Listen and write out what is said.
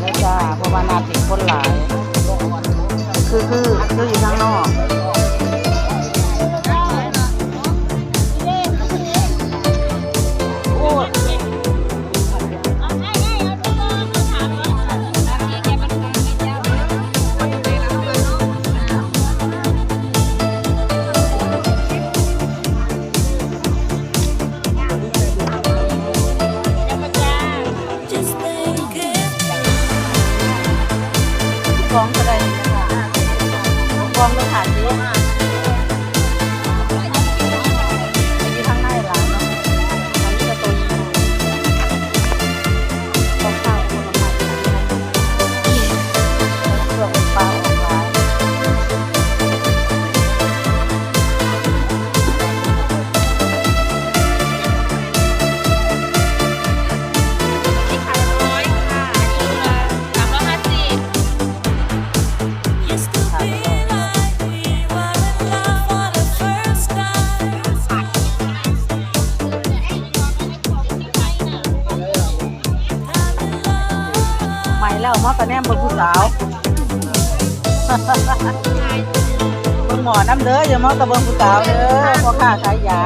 ເລີຍຈ້າ ເພາະວ່ານັດນີ້ຄົນຫຼາຍ ຄື ຄື ຄືຢູ່ທາງນອກ. ກອງເທົ່າໃດນີ້ນະຄະ? ກອງລະຫ້າສິບ ຢູ່ທາງໃນຫຼາຍເນາະ ອັນນີ້ກະໂຕນີ້ ເຄື່ອງປາອອກຫຼາຍ. ໃໝ່ແລ້ວ ມາກະແນມເບິ່ງຜູ້ສາວ ເບິ່ງໝໍ້ນຳເດີ ຢ່າມາກະເບິ່ງຜູ້ສາວເດີ ພໍ່ຄ້າຂາຍຢາ.